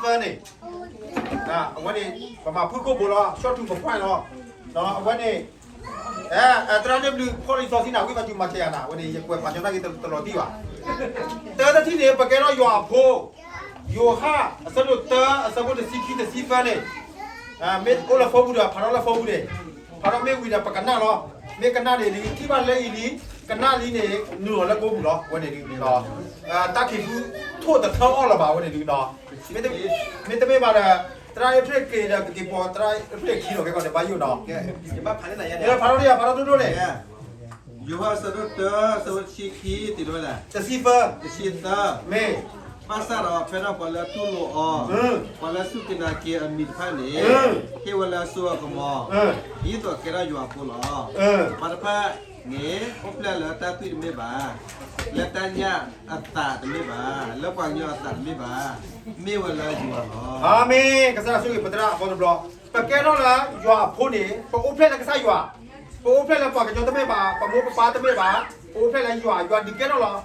ဖဲန့ၣ်, အဝဲန့ၣ် ပမၤဖုၣ်ကိာ်ဘိလီၤ ဆီၣ်ထူပဖှၢ်လီၤ. အဝဲန့ၣ် အဲ သရၣ်န့ၣ်ဘျုးဖီၣ်လံစီဆှံနၤ ဝံသးစူၤမၤစၢၤယၤနၤ အဝဲန့ၣ် ယကွဲးပာ်ကၠီတၢ်ဂ့ၢ်တလီၤတံၢ်ဘၣ်. တၢတထံၣ်န့ၣ် ပကဲထီၣ်ယွၤအဖိ, ယိၤဟၣ် အဆၢဒိၣ်တၢ အဆၢဖိတဆံခံ တဆံသၢန့ၣ်, မ့ၢ်အိၣ်လၢဖိပူၤဒီး ဖးထီၣ်လၢဖိပူၤန့ၣ်, ဖးထီၣ်မ့ၢ်ဝံၤဒီး ပကနၣ်လီၤ. မ့ၢ်ကနၣ်န့ၣ်ဒုး ထံၣ်ဘၣ်လၢအံၤလံ, ကနၣ်လံန့ၣ် နုာ်လီၤလၢကိးပူၤလီၤ. အဝဲန့ၣ်ဒုး တၢ်ခံးသူထိၣ်တထၢအီၣ်လၢၤဘၣ် အဝဲန့ၣ်ဒုး မ့တမ့ၢ်ဘၣ်ဒီး သရၣ်အ့ဖြ့ၣ်က့ၤဒီး ကက့ၤပိာ်သရၣ်အ့ဖြ့ၣ်ခံလီၤ ကဲကီးန့ၣ် ဘၣ်ယိၣ်နီၤ. ဖးထီၣ်ဒံးဧါ ဖးထီၣ်ဒိၣ်ဒိၣ်န့ၣ်, ယိၤဟၣ်အဆၢဒိၣ်တၢ အဆၢဖိတဆံခံ တုၤလၢဝဲဒၣ် တဆံသၢ, တဆံသၢ, မ့ၢ် ဘၣ်ဆၣ်ဒီးဖဲန့ၣ်ပှၤလၢအတူၢ်လိာ်အီၤ, ပှၤလၢစူၢ်က့ၤနာ်က့ၤအမံၤတဖၣ်န့ၣ်, ဟ့ၣ်ဝဲလၢအစိအကမီၤ, ဒ်သိးကဲထီၣ်ယွၤအဖိလီၤ. ပှၤတဖၣ်န့ၣ် အိၣ်ဖျဲၣ်လၢတၢ်သွံၣ်တမ့ၢ်ဘၣ်, လၢတၢ်ညၣ်အသးတမ့ၢ်ဘၣ်, လၢပှၤကညီအသးတမ့ၢ်ဘၣ်, မ့ၢ်ဝဲလၢယွၤလီၤ. အၤမ့ၣ်, ကစၢ်ယွၤဆိၣ်ဂ့ၤပသရၣ်အဃိတဘျီ, ပကဲထီၣ်လၢယွၤအဖိန့ၣ် ပအိၣ်ဖျဲၣ်လၢကစၢ်ယွၤ, ပအိၣ်ဖျဲၣ်လၢပှၤကညီတမ့ၢ်ဘၣ်, ပမိၢ်ပပၢ်တမ့ၢ်ဘၣ်, ပအိၣ်ဖျဲၣ်လၢယွၤ, ယွၤဒုးကဲထီၣ်လီၤ.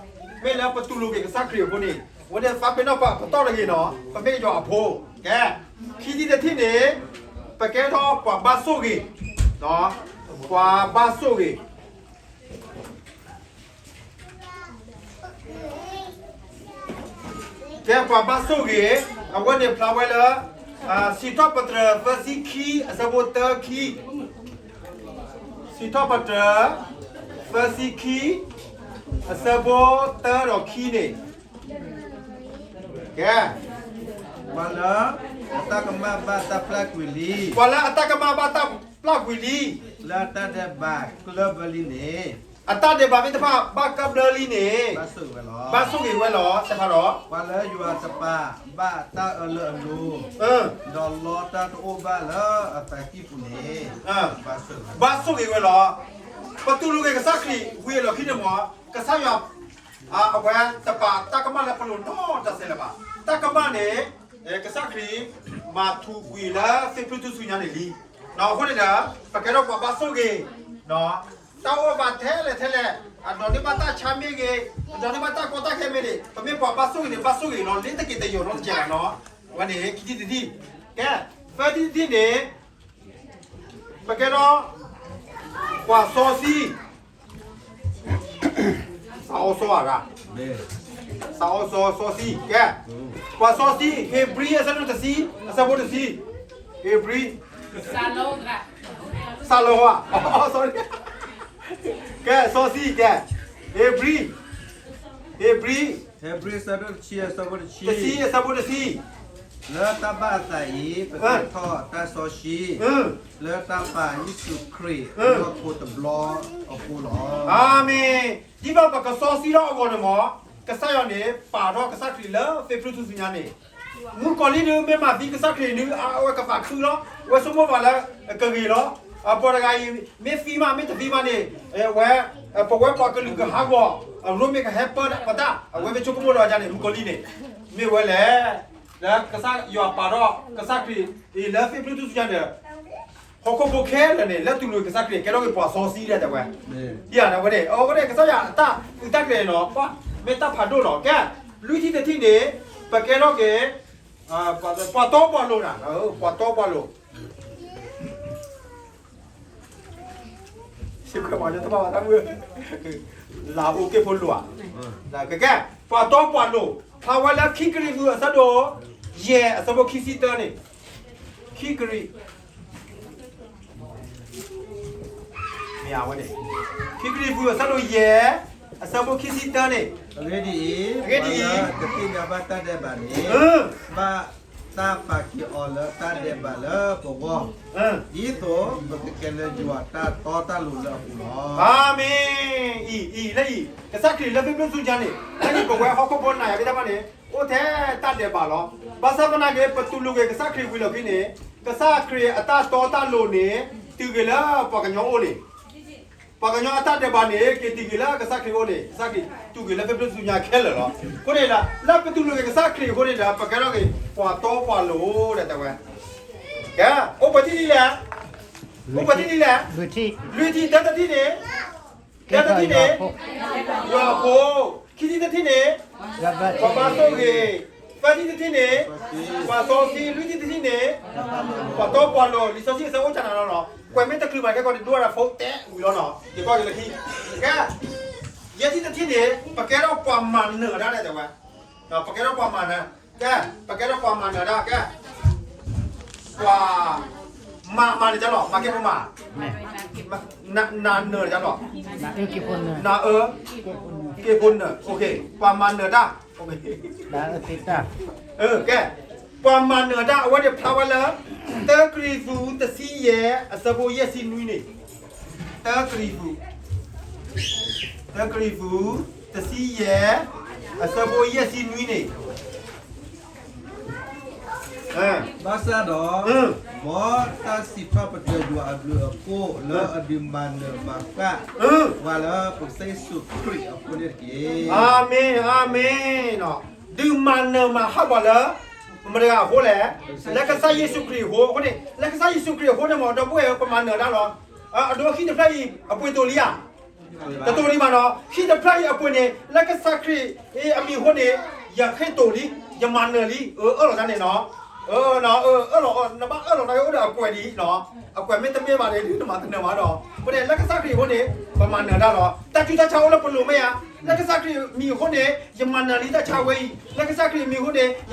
မ့ၢ်လၢပတူၢ်လိာ်က့ၤကစၢ်ခရံာ်အဃိန့ၣ်, အဝဲန့ၣ်သးပ့ၤနီၣ်ပှၤပတီၢ်တဂ့ၤနီၤ, ပမ့ၢ်ယွၤအဖိ, ကဲ, ခံထံၣ်တထံၣ်န့ၣ်, ပကဲထီၣ်ပှၤဘၣ်ဆိၣ်ဂ့ၤ, ပှၤဘၣ်ဆိၣ်ဂ့ၤ ကဲပှၤဘၣ်ဆိၣ်ဂ့ၤ, အဝဲန့ၣ်ဖျါဝဲလၢ စံးထီၣ်ပတြၢၤသၢဆံခံ အဆၢဖိတၢခံ, စံးထီၣ်ပတြၢၤ သၢဆံခံ အဆၢဖိတၢဒီးခံန့ၣ်, ကဲ, ပှၤလၢအတၢ်ကမၣ်ဘၣ်တၢ်ပျၢ်ကွံာ်လံ, ပှၤလၢအတၢ်ကမၣ်ဘၣ်တၢ်ပျၢ်ကွံာ်လံ, လၢအတၢ်ဒဲးဘးကဘျၢလံန့ၣ်, အတၢ်ဒဲးဘးမ့ၢ်တဖၣ်ဘၣ်ကဘျၢလံန့ၣ်, ဘၣ်ဆိၣ်ဂ့ၤဝဲလီၤ, ဘၣ်ဆိၣ်ဂ့ၤဝဲလီၤ, စဲဖးဒီး, ပှၤလၢယွၤတပာ်ဘၣ်တၢ်အၢလၢအလိၤ, ဒီးလီတၢ်တအိၣ်ဘၣ်လၢအသးကံၢ်ပူၤန့ၣ်, ဘၣ်ဆိၣ်ဂ့ၤဝဲလီၤ. ပတူၢ်လိာ်က့ၤကစၢ်ခရံာ်ဝံၤအလီၢ်ခံန့ၣ်မ့ၢ်, ကစၢ်ယွၤ အဝဲတပာ်တၢ်ကမၣ်လၢပလိၤနီတစဲးလၢၤဘၣ်. တၢ်ကမၣ်န့ၣ် ကစၢ်ခရံာ်မၤထူးကွံာ်လၢသ့ၣ်ဖျုၣ်ထူၣ်စုညါန့ၣ်လံ. အဃိန့ၣ်ဒီး ပကဲထီၣ်ပှၤဘၣ်ဆိၣ်ဂ့ၤ, တၢ်အိၣ်ဘၣ်ထဲလဲၣ်ထဲလဲၣ်, အဒိးန့ၢ်ဘၣ်တၢ်ဆါမ့ၢ်ဂ့ၤ, အဒိးန့ၢ်ဘၣ်တၢ်ကီတၢ်ခဲမ့ၢ်ဂ့ၤ, ပမ့ၢ်ပှၤဘၣ်ဆိၣ်ဂ့ၤန့ၣ် ဘၣ်ဆိၣ်ဂ့ၤလီၤ လ့ၤတက့ၤတယိာ်နီတစဲးဘၣ်နီၤ. အဝဲန့ၣ်ခံထံၣ်တထံၣ်, ကဲ, သၢထံၣ်တထံၣ်န့ၣ် ပကဲထီၣ် ပှၤစီဆှံ, စီၤအီစီဧါ, စီၤအီစီ စီဆှံ, ကဲ, ပှၤစီဆှံ, ဧ့ၤဘြံၤအဆၢဒိၣ်တဆံ, အဆၢဖိတဆံ, ဧ့ၤဘြံၤ, စီၤလီၤဧါ, ကဲ စီဆှံ, ကဲ, ဧ့ၤဘြံၤ, ဧ့ၤဘြံၤ, တဆံ အဆၢဖိတဆံ, လၢတၢ်ဘၣ်အသးအံၤ ပကဲထီၣ်တၢ်စီဆှံ လၢတၢ်ပာ်ယ့ၣ်ၡူးခရံာ်အလီၢ်ဖိတဘျီအဃိလီၤ. အၤမ့ၣ်, ဒ်သိးပကစီဆှံထီၣ်အဂီၢ်န့ၣ်မ့ၢ်, ကစၢ်ယွၤန့ၣ် ပာ်ထီၣ်ကစၢ်ခရံာ်လၢသ့ၣ်ဖျုၣ်ထူၣ်စုညါန့ၣ်, မုၣ်ကီၤလံၢ်ဒုးမ့ၢ်မၤသံကစၢ်ခရံာ်ဒုး အဝဲကသးခုလီၤ, အဝဲဆိကမိၣ်ဘၣ်လၢကဂ့ၤလီၤ. ပှၤတဂၤအံၤ မ့ၢ်သံမး မ့ၢ်တသံမးန့ၣ်, ဝဲ, ပဝဲပှၤကလုာ်ကဟးဂီၤ, ရိမ့ၤကဟဲပၢဒၣ်ပတၢ်, အဝဲမ့ၢ်ဆိကမိၣ်ဒီးန့ၣ် မုၣ်ကီၤလံၢ်န့ၣ်, မ့ၢ်ဝဲလဲၣ်, လၢကစၢ်ယွၤပာ်ထီၣ်ကစၢ်ခရံာ်အံၤလၢသ့ၣ်ဖျုၣ်ထူၣ်စုညါန့ၣ်, ဟီၣ်ခိၣ်ဖိခဲလၢာ်န့ၣ် လၢတူၢ်လိာ်ကစၢ်ခရံာ် ကဲထီၣ်က့ၤပှၤစီဆှံဒၣ်တဲဝဲ, ဒ်န့ၣ်ဝဲန့ၣ်, အဝဲန့ၣ် ကစၢ်ယွၤအတၢ်အုးတၢ်ကျဲၤန့ၣ်လီၤ, မ့ၢ်တၢ်ဖးဒိၣ်လီၤ. ကဲ, လွံၢ်ထံၣ်တထံၣ်န့ၣ်, ပကဲထီၣ်က့ၤ ပှၤတီပှၤလိၤနၤ, ပှၤတီပှၤလိၤ စ့ၢ်ကီးပှၤကညီတဘၣ်ဘၣ်တၢ်မုၢ်, လၢအိၣ်က့ၢ်ဖိလိၤဧါ, ကကဲ, ပှၤတီပှၤလိၤ, ဖျါဝဲလၢခံကရံၣ်သူး အဆၢဒိၣ်ယဲၢ် အဆၢဖိခံဆံတၢန့ၣ်, ခံကရံၣ် မ့ၢ်ဝဲန့ၣ်, ခံကရံၣ်သူး အဆၢဒိၣ်ယဲၢ် အဆၢဖိခံဆံတၢန့ၣ်, အဂ့ၢ်ဒ်အံၤ, အဂ့ၢ်ဒ်အံၤ, ပှၤလၢတသ့ၣ်ညါဘၣ်တၢ်ဒဲးဘးန့ၣ်, ဘၣ်တၢ်ပာ်က့ၤအီၤလၢတၢ်ဒဲးဘးလၢပဂီၢ်, ဒ်သိးပကကဲလၢယွၤတၢ်တီတၢ်လိၤလၢအပူၤလီၤ. အၤမ့ၣ်, အံၤ, အံၤ, လၢအံၤ, ကစၢ်ခရံာ်လၢသ့ၣ်ဖျုၣ်ထူၣ်စုညါန့ၣ်, လၢအံၤပဝဲဟီၣ်ခိၣ်ဖိနၤယၤသ့ၣ်တဖၣ်န့ၣ်, အိၣ်ထဲတၢ်ဒဲးဘးလီၤ. ဘၣ်ဆၣ်သနာ်က့ ပတူၢ်လိာ်က့ၤကစၢ်ခရံာ်ဝံၤလီၢ်ခံန့ၣ်, ကစၢ်ခရံာ်အတၢ်တီတၢ်လိၤန့ၣ်, တုၤဂ့ၤလၢပှၤကညီအိၣ်န့ၣ်, ပှၤကညီအတၢ်ဒဲးဘးန့ၣ် က့ၤတုၤဂ့ၤလၢကစၢ်ခရံာ်အိၣ်န့ၣ်, ကစၢ်ခရံာ်တုၤဂ့ၤလၢသ့ၣ်ဖျုၣ်ထူၣ်စုညါခဲလၢာ်လီၤ. အဃိန့ၣ်ဒီး လၢပတူၢ်လိာ်က့ၤကစၢ်ခရံာ်အဃိန့ၣ်ဒီး ပကဲထီၣ်က့ၤ ပှၤတီပှၤလိၤဒၣ်တဲဝဲ, ကဲ, အိၣ်ပှဲၤထံၣ်ဒ်လဲၣ်, အိၣ်ပှဲၤထံၣ်ဒ်လဲၣ်, လွံၢ်ထံၣ်, တၢတထံၣ်န့ၣ်, တၢတထံၣ်န့ၣ်, ယွၤအဖိ, ခံထံၣ်တထံၣ်န့ၣ်, ပှၤဘၣ်ဆိၣ်ဂ့ၤ, သၢထံၣ်တထံၣ်န့ၣ် ပှၤစီဆှံ, လွံၢ်ထံၣ်တထံၣ်န့ၣ် ပှၤတီပှၤလိၤ, လံာ်စီဆှံအဆၢအိၣ်တၢ်နၤလီၤနီၤ, ကွဲးမ့ၢ်တချုးဘၣ်ခဲကီးန့ၣ် ဒိၣ်ဝဲဒၣ်ဖိတဲအုၣ်လီၤနီၤ, ယကွၢ်က့ၤလၢခံ, ကဲ, ယဲၢ်ထံၣ်တထံၣ်န့ၣ် ပကဲထီၣ်ပှၤမၤနၢၤတၢ်ဒၣ်တဲဝဲ, ပကဲထီၣ်ပှၤမၤနၢၤ, ကဲ, ပကဲထီၣ်ပှၤမၤနၢၤတၢ်, ကဲ, ပှၤ မၤ မၤန့ၣ်ကလီၤ, မၤက့ၤဖိမၤ, န နၤနၢၤန့ၣ်ကလီၤ, နအၢ, က့ၤဖိနၢၤ, ပှၤမၤနၢၤတၢ်, ကဲ, ပှၤမၤနၢၤတၢ် အဝဲန့ၣ်ဖျါဝဲလၢ တၢကရံၣ်သူး တဆံယဲၢ် အဆၢဖိယဲၢ်ဆံနွံန့ၣ်, တၢကရံၣ်သူး, တၢကရံၣ်သူး တဆံယဲၢ် အဆၢဖိယဲၢ်ဆံနွံန့ၣ် ဘၣ်ဆၣ်ဒီး, မ်တၢ်စံးထီၣ်ပတြၢၤယွၤအဘျုးအဖှိၣ်လၢအဒုးမၤနၢၤမၤဃၣ်ပှၤလၢပကစၢ်ယ့ၣ်ၡူးခရံာ်အဃိန့ၣ်တက့ၢ်. အၤမ့ၣ်, အၤမ့ၣ်, ဒုးမၤနၢၤမၤဃၣ်ပှၤလၢ မတၤတဂၤအဃိလဲၣ်, လၢကစၢ်ယ့ၣ်ၡူးခရံာ်အဃိ, အဃိန့ၣ် လၢကစၢ်ယ့ၣ်ၡူးခရံာ်အဃိန့ၣ် မ်ဒီပုၢ်ဝဲၢ်ဧၢ ပမၤနၢၤတၢ်လီၤ. အဒိ ဟံၣ်တဖျၢၣ်အံၤ အပှ့ၤတိာ်လံဧါ, တတိာ်လံမးနီၤ, ဟံၣ်တဖျၢၣ်အံၤအပှ့ၤန့ၣ် လၢကစၢ်ခရံာ်အမံၤအဃိန့ၣ် ယဃ့ၢ်တိာ်လံ, ယမၤနၢၤလံ, အၢၣ်လီၤတၢ်န့ၣ်နီၤ, အၢၣ်လီၤ, အၢၣ်လီၤ, နဘၣ်အၢၣ်လီၤတၢ်အိၣ်ဒီးအကွဲးဒ်အံၤနီၤ, အကွဲးမ့ၢ်တမ့ၢ်ဘၣ်န့ၣ် နမၤတနၢၤဘၣ်ဒီး, အဃိန့ၣ် လၢကစၢ်ခရံာ်အဃိန့ၣ် ပမၤနၢၤတၢ်လီၤ. တၢ်ဆူးတၢ်ဆါအိၣ်လၢပလိၤမ့ၢ်ဧါ, လၢကစၢ်ခရံာ်အမံၤအဃိန့ၣ် ယမၤနၢၤလံတၢ်ဆါဝဲအံၤ, လၢကစၢ်ခရံာ်အမံၤအဃိန့ၣ် ယတၢ်ဆါအံၤဘျါလံအၢၣ်လီၤတၢ်န့ၣ် လၢကစၢ်ခရံာ်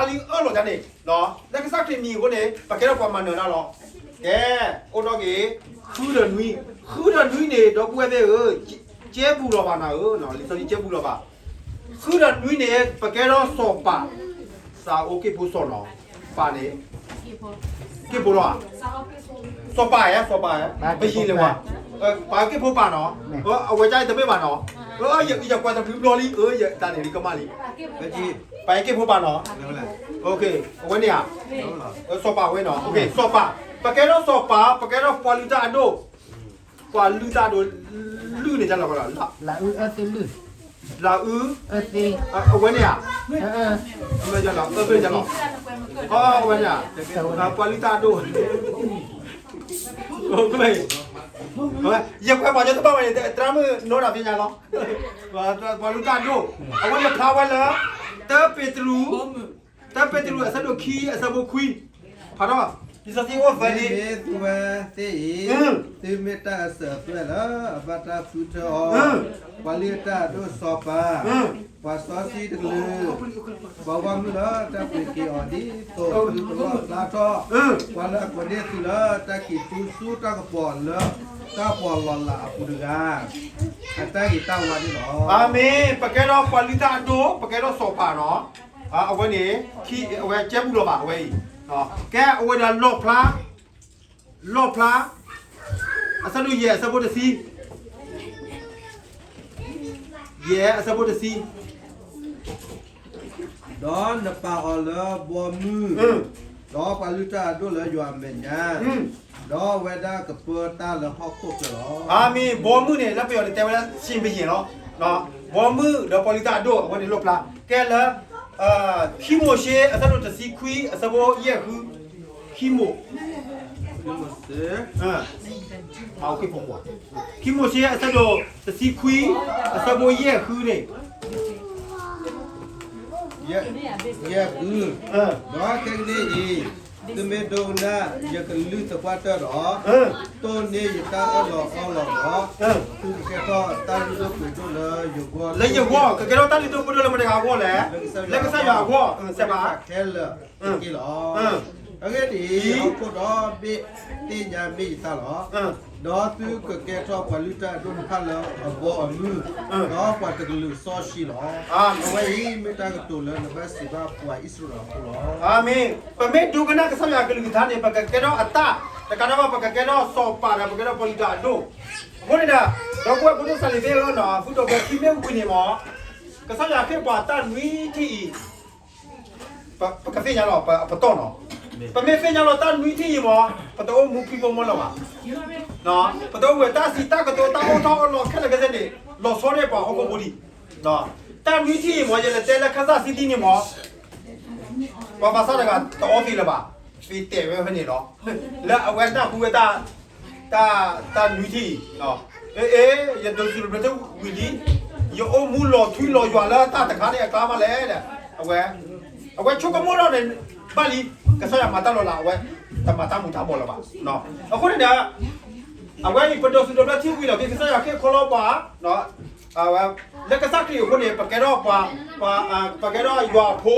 အမံၤအဃိန့ၣ် ပကဲထီၣ်ပှၤမၤနၢၤတၢ်လီၤ. ကဲ, အိၣ်ဒီးက့ၤ ဃုဒီးနွံ, ဃုဒီးနွံန့ၣ် ဒီပုၢ်ဝဲၢ်သ့ၣ်ဧၢ, ကဲဘူးလီၤဘၣ်နၤဧၢ, လံာ်စီဆှံကဲဘူးလီၤဘၣ်. ဃုဒီးနွံန့ၣ် ပကဲထီၣ်စီၤပၤ, စီၤအိၣ်က့ၢ်ဖိစီၤနီၤ, ပၤန့ၣ် က့ၢ်ဖိလီၤဧါ, စီၤပၤဧါ, စီၤပၤ, ပယံာ်လဲၤဝဲ, ပှၤက့ၢ်ဖိပၤနီၤ, အဝဲဒၣ်တမ့ၢ်ဘၣ်နီၤ, ယကွၢ်တဘျုးဘျီလံ, တၢ်န့ၣ်လံကမၣ်လံ, ပှၤက့ၢ်ဖိပၤနီၤ, အဝဲန့ၣ်ဧါ, စီၤပၤဝဲနီၤ, စီၤပၤ, ပကဲထီၣ်စီၤပၤ, ပကဲထီၣ်ပှၤလုၢ်တၢ်အဒိၣ်, ပှၤလုၢ်တၢ်အဒိၣ်, လုၢ်န့ၣ်လီၤ, လၢအု, အဝဲန့ၣ်ဧါ, အဝဲန့ၣ်ဧါ, ပှၤလုၢ်တၢ်အဒိၣ်, ယကွဲးပှၤကညီတဘၣ်ဝဲန့ၣ် သရၣ်မုၣ်နီၢ်ဒၣ်ဖဲညါလီၤ, ပှၤလုၢ်တၢ်အဒိၣ်, အဝဲန့ၣ်ဖျါဝဲလၢ တၢ ပ့းတရူး, တၢ ပ့းတရူး အဆၢဒိၣ်ခံ အဆၢဖိခွံ, ဖးထီၣ်, လံာ်စီဆှံအိၣ်သၢလံ, မ့မ့ၢ်သုဝဲသ့ၣ်အံၤ, သုမ့ၢ်တၢ်အစၢၤအသွဲၣ်လၢအဘၣ်တၢ်ဃုထၢအီၤ, ပှၤလုၢ်တၢ်အဒိၣ်စီၤပၤ, ပှၤစီဆှံတကလုာ်, ပှၤဂီၢ်မုၢ်လၢတၢ်ပှ့ၤက့ၤအီၤဒ်သိးသုကလီၣ်ဖျါထီၣ်, ပှၤလၢအကိးန့ၢ်သုလၢတၢ်ခံးသူဆူတၢ်ကပီၤလၢတၢ်ပီးလီၤလးအပူၤတဂၤ အတၢ်ဂ့ၤတၢ်ဝါန့ၣ်လီၤ. အၤမ့ၣ်, ပကဲထီၣ်ပှၤလုၢ်တၢ်အဒိၣ်, ပကဲထီၣ်စီၤပၤနီၤ, အဝဲန့ၣ်, အဝဲကဲဘူးလီၤဘၣ်အဝဲအံၤ, ကဲအဝဲဒၣ်လီၣ်ဖျါ, လီၣ်ဖျါ, အဆၢဒိၣ်ယဲၢ်အဆၢဖိတဆံ, ယဲၢ်အဆၢဖိတဆံ ဒီးနပာ်အီၤလၢဘီမုၢ်, ဒီးပှၤလုၢ်တၢ်အဒိၣ်လၢယွၤအမဲာ်ညါ, ဒီးအဝဲဒၣ်ကပၢတၢ်လၢဟီၣ်ခိၣ်ချၢလီၤ. အၤမ့ၣ်, ဘီမုၢ်န့ၣ် လၢပယီၤန့ၣ်တဲဝဲဒၣ် စံပယံၤ လီၤ. ဘီမုၢ်ဒီးပှၤလုၢ်တၢ်အဒိၣ် အဝဲန့ၣ်လီၣ်ဖျါ, ကဲလၢ ခံမိၤၡ့ အဆၢဒိၣ်တဆံခွံ အဆၢဖိယဲၢ်ဃု, ခံမိၤၡ့ အဆၢဒိၣ်တဆံခွံ အဆၢဖိယဲၢ်ဃုန့ၣ်, ယဲၢ်ဃု, ဒီးခဲကနံၣ်အံၤ, သုမ့ၢ်ဒိကနၣ် ယကလုၢ်သပှၢ်တၢၢ်ဒီး, တိၢ်န့ၢ်ယတၢ်အၢၣ်လီၤအီလီၤဒီး, သုကကဲထီၣ်တၢ်လုၢ်ဒိၣ်ပှ့ၤဒိၣ်လၢယဂီၢ်, လၢယဂီၢ်, ကကဲထီၣ်တၢ်လုၢ်ဒိၣ်ပှ့ၤဒိၣ်လၢမတၤတဂၤအဂီၢ်လဲၣ်, လၢကစၢ်ယွၤအဂီၢ်, စဲးဘၣ် ခဲလၢာ်တက့ၢ်လီၤ. အဂ့ၢ်ဒ်အံၤ, ဟီၣ်ခိၣ်ဒီဘ့ၣ်သ့ၣ်ညါမ့ၢ်ယသးလီၤ. ဒီးသုကကဲထီၣ်ပှၤလုၢ်တၢ်အဒိၣ်တဖၣ်လၢအဘီအမုၢ်, ဒီးပှၤတကလုာ်စီဆှံလီၤ. အဝဲအံၤမ့ၢ်တၢ်ကတိၤလၢနဘၣ်စံးဘၣ်ပှၤအံၣ်စရ့လးဖိလီၤ. အၤမ့ၣ်, ပမ့ၢ်ဒိကနၣ်ကစၢ်ယွၤအကလုၢ်ကထါန့ၣ် ပကကဲထီၣ်အတၢ်, တကးဒံးဘၣ် ပကကဲထီၣ်စီၤပၤဒီး ပကဲထီၣ်ပှၤလုၢ်တၢ်အဒိၣ်. အဃိန့ၣ်ဒီး, ဒီပုၢ်ဝဲၢ်ဖိဒိၣ်စၢ်လံၤသ့ၣ်ဧၢ, ဃုာ်ဒီးပှၤခံမ့ၢ်ဝံၤန့ၣ်မး, ကစၢ်ယွၤဟ့ၣ်ပှၤတၢ်နွံထံၣ်အံၤ, ပကသ့ၣ်ညါလီၤပတီၢ်နီၤ. ပမ့ၢ်သ့ၣ်ညါလီၤတၢ်နွံထံၣ်အံၤမး, ပတအိၣ်မူဖံးဖိမီလၢၤဘၣ်. ပတအိၣ်ဝဲတၢ်စံးတၢ်ကတိၤ တၢ်အိၣ်ထီၣ်အလီၢ်ခဲလၢာ်ခဲဆ့န့ၣ်, လီၤဆီန့ၢ်ပှၤဟီၣ်ခိၣ်ဖိဒံး. တၢ်နွံထံၣ်အံၤမး ယလဲၤတဲလၢခၢၣ်စးဆံတံန့ၣ်မး, ပှၤဘၣ်ဆၣ်တဂၤတအီသံးလၢၤဘၣ်, သံးတဲာ်ဝဲဖဲန့ၣ်လီၤ. လၢအဝဲနၢ်ဟူဝဲတၢ် တၢ်နွံထံၣ်အံၤ, အ့ အ့ ယဒိးစူးတဘျၢတဝံၤလံ, ယအိၣ်မူလီၤထွံလီၤယွၤလၢတၢ်တခါန့ၣ်အကျါမးလဲၣ်ဒီး, အဝဲ အဝဲဆိကမိၣ်ထီၣ်န့ၣ် ဘၣ်လံ, ကစၢ်ယွၤမၤတၢ်လီၤလး အဝဲတမၤတၢ်မူၤတၢ်ဘှီးလၢၤဘၣ်. အဃိန့ၣ်ဒီး အဝဲအံၤပဒိးစူးဒိးဘျၢထံဝံၤလီၤက့ၤ ကစၢ်ယွၤဟ့ၣ်ခီလီၤပှၤ, လၢကစၢ်ခရံာ်အဃိန့ၣ် ပကဲထီၣ်ပှၤ, ပကဲထီၣ်ယွၤအဖိ,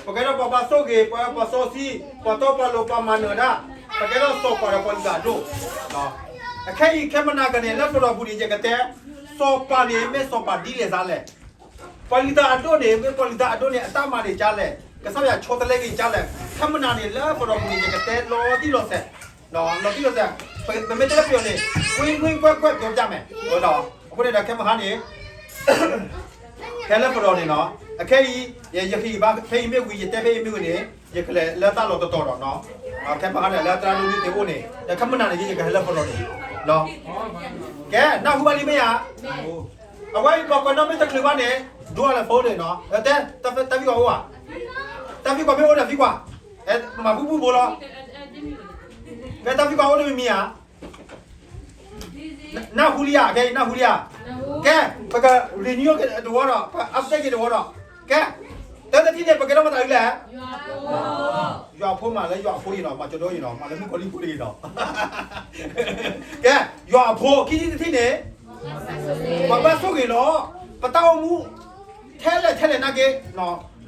ပကဲထီၣ်ပှၤဘၣ်ဆိၣ်ဂ့ၤ, ပှၤစီဆှံ, ပှၤတီပှၤလိၤ, ပှၤမၤနၢၤတၢ်, ပကဲထီၣ်စီၤပၤဒီးပှၤလုၢ်တၢ်အဒိၣ်. အခဲအံၤ ခဲမုၢ်နၤကန့ၣ် လၢပဒိးပူၤန့ၣ် ယကတဲ, စီၤပၤန့ၣ် မ့ၢ်စီၤပၤဒ်လဲၣ်စါလဲၣ်. ပှၤလုၢ်တၢ်အဒိၣ်န့ၣ် မ့ၢ်ပှၤလုၢ်တၢ်အဒိၣ်န့ၣ် အတၢ်မၤန့ၣ်ကလဲၣ်, ကစၢ်ယွၤဆီတလဲက့ၤကလဲၣ်. ခဲမုၢ်နၤန့ၣ် လၢပဒိးပူၤန့ၣ် ယကတဲလီၤတံၢ်လီၤဆဲး, လီၤတံၢ်လီၤဆဲး, ပမ့ၢ်တဲပယီၤန့ၣ် ကွ့ကွ့ကွဲကွဲ ပြောပြမယ်. အဃိန့ၣ်ဒီး ခဲမုၢ်ဟါန့ၣ် ဖဲလၢပဒိးန့ၣ်နီၤ, အခဲအံၤ ယဟ့ၣ်ဘါဖဲအံၤမ့ၢ်ဝံၤ ယတဲဖဲအံၤမ့ၢ်ဝံၤန့ၣ် ယကလဲၤလၢတၢ်လီၢ်တတီၤဒီးနီၤ, ခဲမုၢ်ဟါန့ၣ် လၢတရၣ်ဒိၣ်န့ၣ်တအိၣ်န့ၣ် ဒီးခဲမုၢ်နၤန့ၣ် ယကဟဲလၢပဒိးန့ၣ်, ကဲ နၢ်ဟူဘၣ်လံမ့ၢ်ဧါ. အဝဲအံၤ ပှၤကွဲးနီၣ်မ့ၢ်တချုးဘၣ်န့ၣ် ဒိလၢဖိန့ၣ်နီၤ, တဲ တၢ်ဖံးကွၢ်အိၣ်ဧါ, တၢ်ဖံးကွၢ်မ့ၢ်အိၣ်ဒီးဖံးကွၢ်, မၤဘူၣ်ဘူၣ်ဘိလီၤ, ဖဲတၢ်ဖံးကွၢ်အိၣ်တမံၤမံၤဧါ. နၢ်ဟူလံဧါ, ခဲအံၤနၢ်ဟူလံဧါ. ကဲ ပက renew က့ၤတဝီဒီး ပ update က့ၤတဝီဒီး, ကဲ တၢ်တထံၣ်န့ၣ် ပကဲထီၣ်မတၤဒ်လဲၣ်. ယွၤအဖိမးလၢယွၤအဖိအံၤနီၤ, မၤကဒိအံၤနီၤ, မၤလၢမုၣ်ကီၤလံၢ်ဖိတဂ့ၤနီၤ. ကဲ ယွၤအဖိ ခံထံၣ်တထံၣ်န့ၣ် ပှၤဘၣ်ဆိၣ်ဂ့ၤလီၤ. ပတၢ်အိၣ်မူ ထဲလဲၣ်ထဲလဲၣ်နာ်က့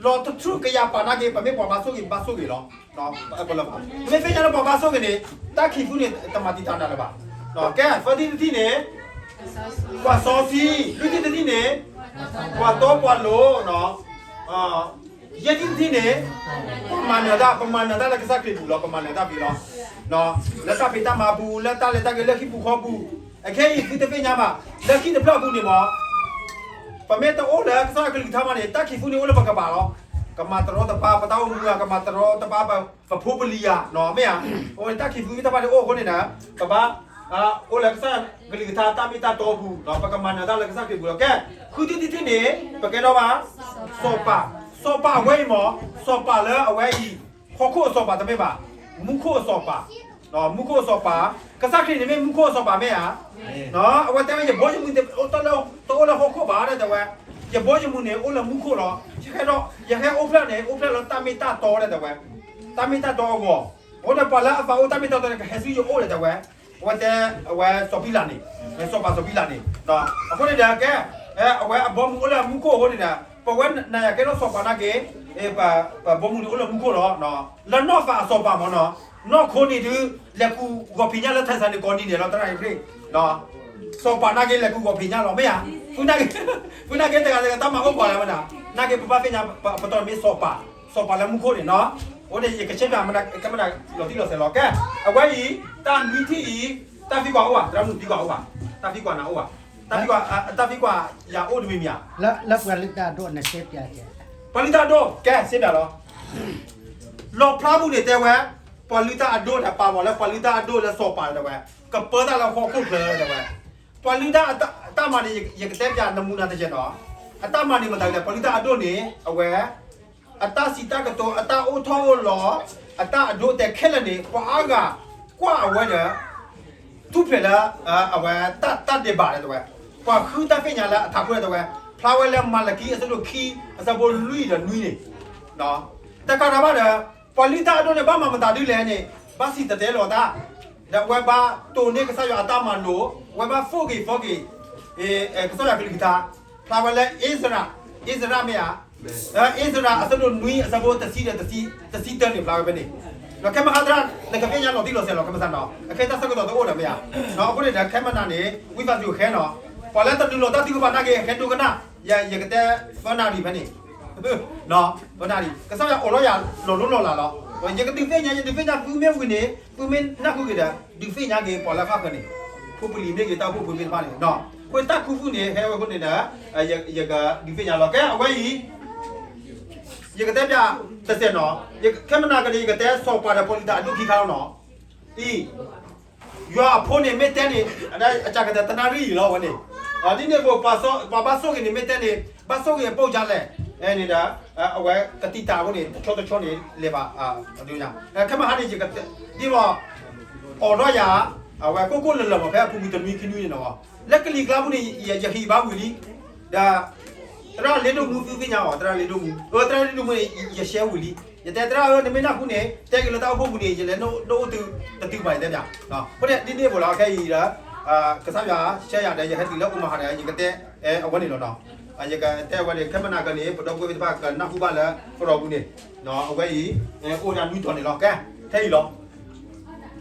လီၤတထူၣ်ကယၤပာ်နာ်က့ ပမ့ၢ်ပှၤဘၣ်ဆိၣ်ဂ့ၤ ဘၣ်ဆိၣ်ဂ့ၤလီၤ. မ့ၢ်သ့ၣ်ညါလၢပှၤဘၣ်ဆိၣ်ဂ့ၤန့ၣ် တၢ်ခံးသူန့ၣ် တမၤတံာ်တာ်နၤလၢၤဘၣ်. ကဲ သၢထံၣ်တထံၣ်န့ၣ် ပှၤစီဆှံ, လွံၢ်ထံၣ်တထံၣ်န့ၣ် ပှၤတီပှၤလိၤ, ယဲၢ်ထံၣ်တထံၣ်န့ၣ် ပမၤနၢၤတၢ်, ပမၤနၢၤတၢ်လၢကစၢ်ခရံာ်ပူၤလီၤ, ပမၤနၢၤတၢ်ဖဲလီၤ. လၢတၢ်ဖံးတၢ်မၤပူၤ, လၢတၢ်လဲၤတၢ်က့ၤလၢဟံၣ်ပူၤဃီပူၤ, အခဲအံၤသုတသ့ၣ်ညါဘၣ်, လၢခံတဖျၢၣ်အပူၤန့ၣ်မ့ၢ် ပမ့ၢ်တအိၣ်လၢကစၢ်ယွၤကလုၢ်ကထါမးန့ၣ် တၢ်ခံးသူန့ၣ်အိၣ်လၢပကပၤလီၤ. ကမၤတရီတပါပတၢ်အိၣ်မူဧါ, ကမၤတရီတပါပဖိပလံၤဧါ, မ့ၢ်ဧါ. အဃိန့ၣ် တၢ်ခံးသူတဖၣ်န့ၣ်အိၣ်အဃိန့ၣ်ဒီး ပဘၣ် အိၣ်လၢကစၢ်ယွၤကလုၢ်ကထါတၢ်မ့ၢ်တၢ်တီအပူၤ, ပကမၤနၢၤတၢ်လၢကစၢ်ခရံာ်ပူၤလီၤ. ကဲ ဃုထံၣ်တထံၣ်န့ၣ် ပကဲထီၣ်ဘၣ် စီၤပၤ, စီၤပၤအဝဲအံၤမ့ၢ် စီၤပၤလၢအဝဲအံၤ ဟီၣ်ခိၣ်အစီၤပၤတမ့ၢ်ဘၣ်, မူခိၣ်အစီၤပၤ, မူခိၣ်အစီၤပၤ, ကစၢ်ခရံာ်န့ၣ်မ့ၢ်မူခိၣ်အစီၤပၤမ့ၢ်ဧါ. အဝဲတဲဝဲ ယဘီယမုၢ်တအိၣ်လၢဟီၣ်ခိၣ်ဘၣ် တဲဝဲ, ယဘီယမုၢ်န့ၣ်အိၣ်လၢမူခိၣ်လီၤ. ယဟဲဒီး ယဟဲအိၣ်ဖျဲၣ်န့ၣ် အိၣ်ဖျဲၣ်လၢတၢ်မ့ၢ်တၢ်တီ တဲဝဲ, တၢ်မ့ၢ်တၢ်တီအဂီၢ်, အဃိန့ၣ် ပှၤလၢအသးအိၣ်တၢ်မ့ၢ်တၢ်တီန့ၣ် ကဟဲဆူယအိၣ်လၢ တဲဝဲ, အဝဲတဲ အဝဲစီၤပံလးန့ၣ်, စီၤပၤစီၤပံလးန့ၣ်, အဃိန့ၣ်ဒီးကဲ အဝဲအဘီမုၢ်အိၣ်လၢမူခိၣ်အဃိန့ၣ်ဒီး ပဝဲနၤယၤကဲထီၣ်စီၤပၤနာ်က့ ပဘီမုၢ်န့ၣ်အိၣ်လၢမူခိၣ်လီၤ. လၢနီၢ်သးအစီၤပၤမ့ၢ်နီၤ, နီၢ်ခိန့ၣ်ဒုး လဲၤကူးဂီၤဖံးညၣ်လၢ ထၢၣ်စၢ်န့ၣ် ကိးနံၤဒဲးလီၤ တရၣ်အံၤဖ့ၣ်, စီၤပၤနာ်က့လဲၤကူးဂီၤဖံးညၣ်လီၤ မ့ၢ်ဧါ. ဖုနာ်က့ ဖုနာ်က့တဂၤတဂၤတၢ်မၤအိၣ်ပှၤလၢမနုၤ, နာ်က့ပဘၣ်သ့ၣ်ညါ ပတီၢ်မ့ၢ်စီၤပၤ, စီၤပၤလၢမူခိၣ်န့ၣ်နီၤ. အဃိန့ၣ် ယကဆဲးပၠးမနၤ ကဲမနၤလီၤတံၢ်လီၤဆဲးလီၤ. ကဲ အဝဲအံၤ တၢ်နွံထံၣ်အံၤ တၢ်သံကွၢ်အိၣ်ဘၣ်, သရၣ်မုၣ်သံကွၢ်အိၣ်ဘၣ်, တၢ်သံကွၢ်နၤအိၣ်ဘၣ်, တၢ်သံကွၢ်ယၤအိၣ်တမံၤမံၤဧါ. လၢပှၤလုၢ်တၢ်အဒိၣ်န့ၣ် ပှၤလုၢ်တၢ်အဒိၣ် ကဲဆဲးပၠးလီၤ. လီၣ်ဖျါပူၤန့ၣ်တဲဝဲ ပှၤလုၢ်တၢ်အဒိၣ်န့ၣ် ပာ်ဝဲလၢပှၤလုၢ်တၢ်အဒိၣ်လၢစီၤပၤတဲဝဲ, ကပၢတၢ်လၢဟီၣ်ခိၣ်ချၢတဲဝဲ. ပှၤလုၢ်တၢ်အတၢ်မၤန့ၣ် ယကတဲပၠးနမူနၤတကဲးနီၤ. အတၢ်မၤန့ၣ်မတၤလဲၣ်, ပှၤလုၢ်တၢ်အဒိၣ်န့ၣ် အဝဲ အတၢ်စံးတၢ်ကတိၤ အတၢ်အိၣ်ထီၣ်အိၣ်လီၤ အတၢ်အဒိအတဲာ်ခဲလၢာ်န့ၣ် ပှၤအါဂၤကွၢ်အဝဲဒီး ထူၣ်ဖျဲးလၢ အဝဲတၢ်ဒဲးဘးတဲဝဲ, ပှၤဃုတၢ်သ့ၣ်ညါလၢအထးခိၣ်တဲဝဲ, ဖျါဝဲလၢမၤလကံအဆၢဒိၣ်ခံ အဆၢဖိလွံၢ်ဒီးနွံန့ၣ် တကးဒံးဘၣ်ဒီး ပှၤလုၢ်တၢ်အဒိၣ်န့ၣ် ဘၣ်မၤမတၤဒ်လဲၣ်န့ၣ် ဘၣ်စံၣ်တဲၤတဲလီၤတၢ်, ဒီးအဝဲဘၣ်တိၢ်န့ၢ်ကစၢ်ယွၤအတၢ်မၤလိာ်, အဝဲဘၣ်သိၣ်ဂ့ၤသီဂ့ၤ ကစၢ်ယွၤကလုၢ်ကထါ, ဖျါဝဲလၢအ့စရး, အ့စရးမ့ၢ်ဧါ, အ့စရးအဆၢဒိၣ်နွံ အဆၢဖိတဆံဒီးတဆံတၢန့ၣ် ဖျါဝဲဖဲန့ၣ်, ဒီးခဲမုၢ်ဟါသရၣ် နကသ့ၣ်ညါလီၤတံၢ်လီၤဆဲးလီၤ ခဲမုၢ်သရၣ်နီၤ, အခဲတၢ်ဆၢကတီၢ်တအိၣ်ဒီးမ့ၢ်ဧါ, အဃိန့ၣ်ဒီးခဲမုၢ်နၤန့ၣ် ဝံသးစူၤဃဲနီၤ, ပှၤလၢတနုာ်လီၤတၢ်ထုကဖၣ်နာ်က့ ဃဲဒိကနၣ်, ယကတဲ သၢနၣ်ရံၣ်ဖဲန့ၣ် သၢနၣ်ရံၣ်, ကစၢ်ယွၤအိးထီၣ်ယၤလီၤလိၤလီၤလးလီၤ, ယကဒုးသ့ၣ်ညါ ယဒုးသ့ၣ်ညါသုမ့ၢ်ဝံၤန့ၣ် သုမ့ၢ်နၢ်ဟူက့ၤဒီး ဒုးသ့ၣ်ညါက့ၤပှၤလၢဃၣ်ဃၢၤန့ၣ်, ဖိပလံၤမ့ၢ်ဂ့ၤ တၢ်အိၣ်ဖှိၣ်ဖိမ့ၢ်တဖၣ်န့ၣ်, အဃိတၢ်ခူသူၣ်န့ၣ် ဟဲဝဲအဃိန့ၣ်ဒီး ယကဒုးသ့ၣ်ညါလီၤ. ကဲ အဝဲအံၤ ယကတဲပၠးတစဲးနီၤ, ခဲမုၢ်နၤကဒီး ယကတဲစီၤပၤဒီးပှၤလုၢ်တၢ်အဒိၣ်ခံခါလီၤနီၤ, အံၤ ယွၤအဖိန့ၣ်မ့ၢ်တဲန့ၣ် အကစၢ်ကတၢၢ်တနၣ်ရံၣ်အံၤလီၤဝဲန့ၣ်, ဒ်န့ၣ်အသိး ပှၤဘၣ်ဆိၣ်ဂ့ၤန့ၣ်မ့ၢ်တဲန့ၣ် ဘၣ်ဆိၣ်ဂ့ၤအပိာ်ကလဲၣ်, န့ၣ်ဒီး အဝဲကတံာ်တာ်အဃိန့ၣ် တဆီတဆီန့ၣ် လဲၤဘၣ်, ခဲမုၢ်ဟါန့ၣ် ယကတဲ ဒ်သိး အိးထီၣ်ယၤ အဝဲကိၢ်ကိၢ်လၢၤလၢၤမး ဖဲအပူၤကွံာ်တနွံခံနွံန့ၣ်နီၤ, လၢကလံၤကျါပူၤန့ၣ် ယဟ့ၣ်ဘါဝံၤလံ, ဒီး သရၣ်လ့ဒိၣ်မူသုသ့ၣ်ညါအီၤ, သရၣ်လ့ဒိၣ်မူ, အၢ သရၣ်လ့ဒိၣ်မူန့ၣ် ယ share ဝံၤလံ. ယတဲသရၣ်ဧၢ နမ့ၢ်နၢ်ဟူန့ၣ် တဲက့ၤလၢတၢ်အိၣ်ဖှိၣ်ပူၤန့ၣ် ယလဲၤဒိၣ်အိၣ်သုတတုၤဘၣ် ယတဲပၠး. အဃိန့ၣ် ဒ်န့ၣ်အဃိလီၤ ခဲအံၤဒီး ကစၢ်ယွၤဆှၢယၤဒီး ယဟဲတုၤလၢအအိၣ်မၤဟးဒီး ယကတဲအဝဲန့ၣ်လီၤနီၤ. ယကတဲအဝဲန့ၣ် ခဲမုၢ်နၤကန့ၣ် ပဒီပုၢ်ဝဲၢ်သ့ၣ်တဖၣ်ကနၢ်ဟူဘၣ်လၢသရိာ်ပူၤန့ၣ် အဝဲအံၤ အိၣ်ဒၣ်နွံတီၤန့ၣ်လီၤ. ကဲ ထဲအံၤလီၤ.